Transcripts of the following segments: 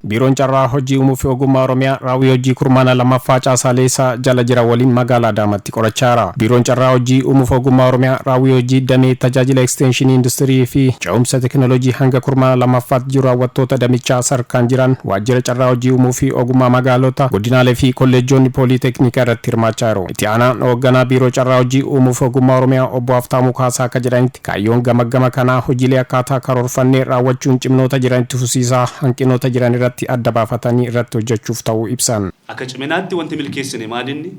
Biiroon Carraa Hojii Uumuu fi Ogummaa Oromiyaa raawwii hojii kurmaana lammaffaa caasaalee isaa jala jiran waliin magaalaa Adaamaatti qorachaa jira. Biiroon Carraa Hojii Uumuu fi Ogummaa Oromiyaa raawwii hojii damee tajaajila eksteenshinii industirii fi ce'umsa teekinooloojii hanga kurmaana lammaffaatti jiru raawwattoota damichaa sadarkaan jiran, waajjira carraa hojii uumuu fi ogummaa magaalota, godinaalee fi kolleejjoonni pooliiteeknikaa irratti hirmaachaa jiru. Itti aanaan hoogganaa Biiroo Carraa Hojii Uumuu fi Ogummaa Oromiyaa Obbo Haftaamuu Kaasaa akka jedhanitti, kaayyoon gamaggama kanaa hojiilee akkaataa karoorfannee raawwachuun cimnoota jiran itti fufsiisaa hanqinoota jiran irratti adda baafatanii irratti hojjechuuf ta'uu ibsan. Akka ciminaatti wanti milkeessine maalinni?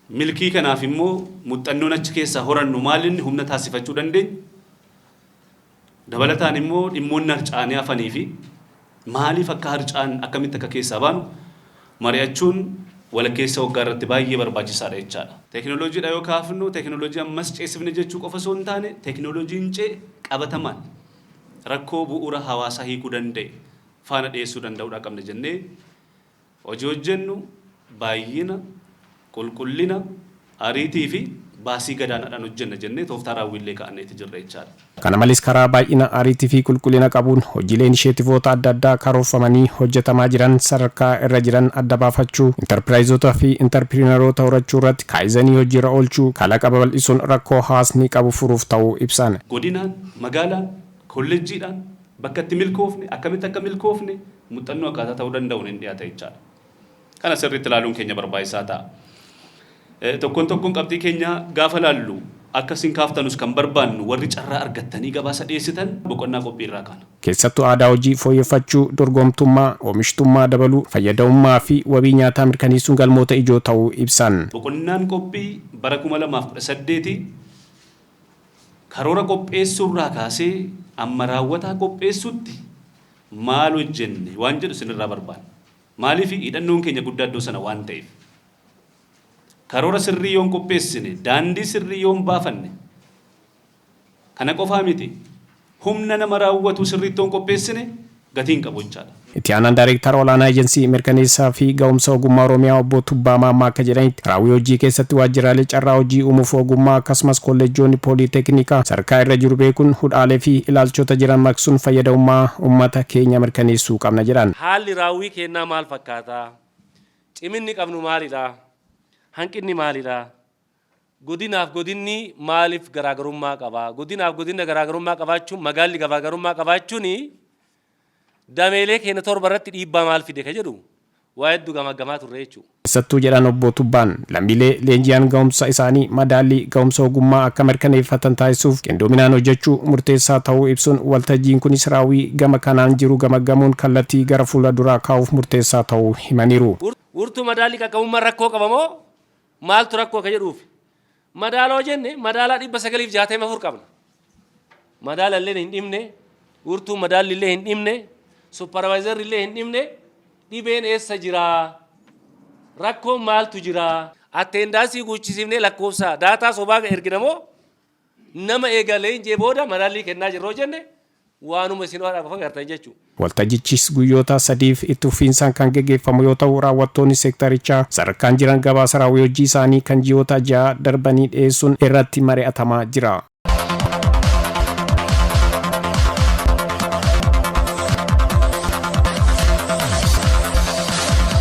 Milkii kanaaf immoo muxxannoon achi keessaa horannu maalinni humna taasifachuu dandeenya? Dabalataan immoo dhimmoonni harca'anii hafanii fi maaliif akka harca'an, akkamitti akka keessaa baanu mari'achuun walakkeessa waggaa irratti baay'ee barbaachisaadha jechaadha. Teekinooloojiidha yoo kaafnu, teekinooloojii ammas ceesifne jechuu qofa osoo hin taane, teekinooloojiin ce'e qabatamaan rakkoo bu'uura hawaasaa hiikuu danda'e faana dhiyeessuu danda'uudha qabna jennee hojii hojjennu baay'ina, qulqullina, ariitii fi baasii gadaanaadhaan hojjenna jennee tooftaa raawwiillee kaa'anneeti jirra jechaadha. Kana malees, karaa baay'ina, ariitii fi qulqullina qabuun hojiilee inisheetivoota adda addaa karoorfamanii hojjetamaa jiran sadarkaa irra jiran adda baafachuu, intarpiraayizoota fi intarpiriinaroota horachuu irratti kaayizanii hojiirra oolchuu, kalaqa babal'isuun rakkoo hawaasni qabu furuuf ta'uu ibsan. Godinaan, magaalaan, kolleejjiidhaan bakka itti milkoofne, akkamitti akka milkoofne muuxannoo akkaataa ta'uu danda'uun hin dhiyaata jechaadha. Kana sirriitti ilaaluun keenya barbaachisaa ta'a. Tokkoon tokkoon qabxii keenya gaafa laallu, akka isin kaaftanus kan barbaannu, warri carraa argattanii gabaasa dhiyeessitan, boqonnaa qophii irraa kaana. Keessattuu aadaa hojii fooyyeffachuu, dorgomtummaa, oomishtummaa dabaluu, fayyadamummaa fi wabii nyaataa mirkaneessuun galmoota ijoo ta'uu ibsan. Boqonnaan qophii bara 2018 karoora qopheessuurraa kaasee amma raawwataa qopheessutti maal hojjenne waan jedhu isinirraa barbaanna. Maaliif? Hidhannoon keenya guddaa iddoo sana waan ta'eef. Karoora sirrii yoon qopheessine, daandii sirrii yoon baafanne, kana qofaa miti, humna nama raawwatu sirriitti yoon qopheessine gatii hin qabu jechaadha. Itti aanaan Daayireektara Olaanaa Ejensii Mirkaneessaa fi Ga'umsa Ogummaa Oromiyaa Obbo Tubbaa Maammaa akka jedhanitti, raawwii hojii keessatti waajjiraalee carraa hojii uumuuf ogummaa akkasumas kolleejjoonni pooliiteeknikaa sadarkaa irra jiru beekuun hudhaalee fi ilaalchota jiran maqsuun fayyadamummaa ummata keenya mirkaneessuu qabna jedhan. Haalli raawwii keennaa maal fakkaata? Ciminni qabnu maalidha? Hanqinni maalidha? Godinaaf godinni maaliif garaagarummaa qaba? Godinaaf godinna garaagarummaa qabaachuun, magaalli garaagarummaa qabaachuun dameelee keenya torba irratti dhiibbaa maal fide ka jedhu waa hedduu gamaggamaa turre jechuudha. Keessattuu, jedhan Obbo Tubbaan, lammiilee leenji'an ga'umsa isaanii madaallii ga'umsa ogummaa akka mirkaneeffatan taasisuuf qindoominaan hojjechuu murteessaa ta'uu ibsuun, waltajjiin kunis raawwii gama kanaan jiru gamaggamuun kallattii gara fuula duraa kaa'uuf murteessaa ta'uu himaniiru. Wirtuu madaallii qaqqabummaan rakkoo qaba moo maaltu rakkoo ka jedhuuf, madaaloo jenne madaalaa 964 qabna. Madaala illee hin dhibne, wirtuu madaalli illee hin dhibne, supervisorri illee hin dhibne, dhibeen eessa jiraa? Rakkoon maaltu jiraa? Attendance guuchisiifnee lakkoofsa data sobaa ergina moo nama eegalee hin jee booda madaallii kennaa jirroo jenne, waanuma isin qofa gartan jechuudha. Waltajjichis guyyoota 3f itti fufiinsaan kan geggeeffamu yoo ta'u, raawwattoonni seektarichaa sadarkaan jiran gabaasa raawwii hojii isaanii kan ji'oota 6 darbanii dhiyeessuun irratti mari'atamaa jira.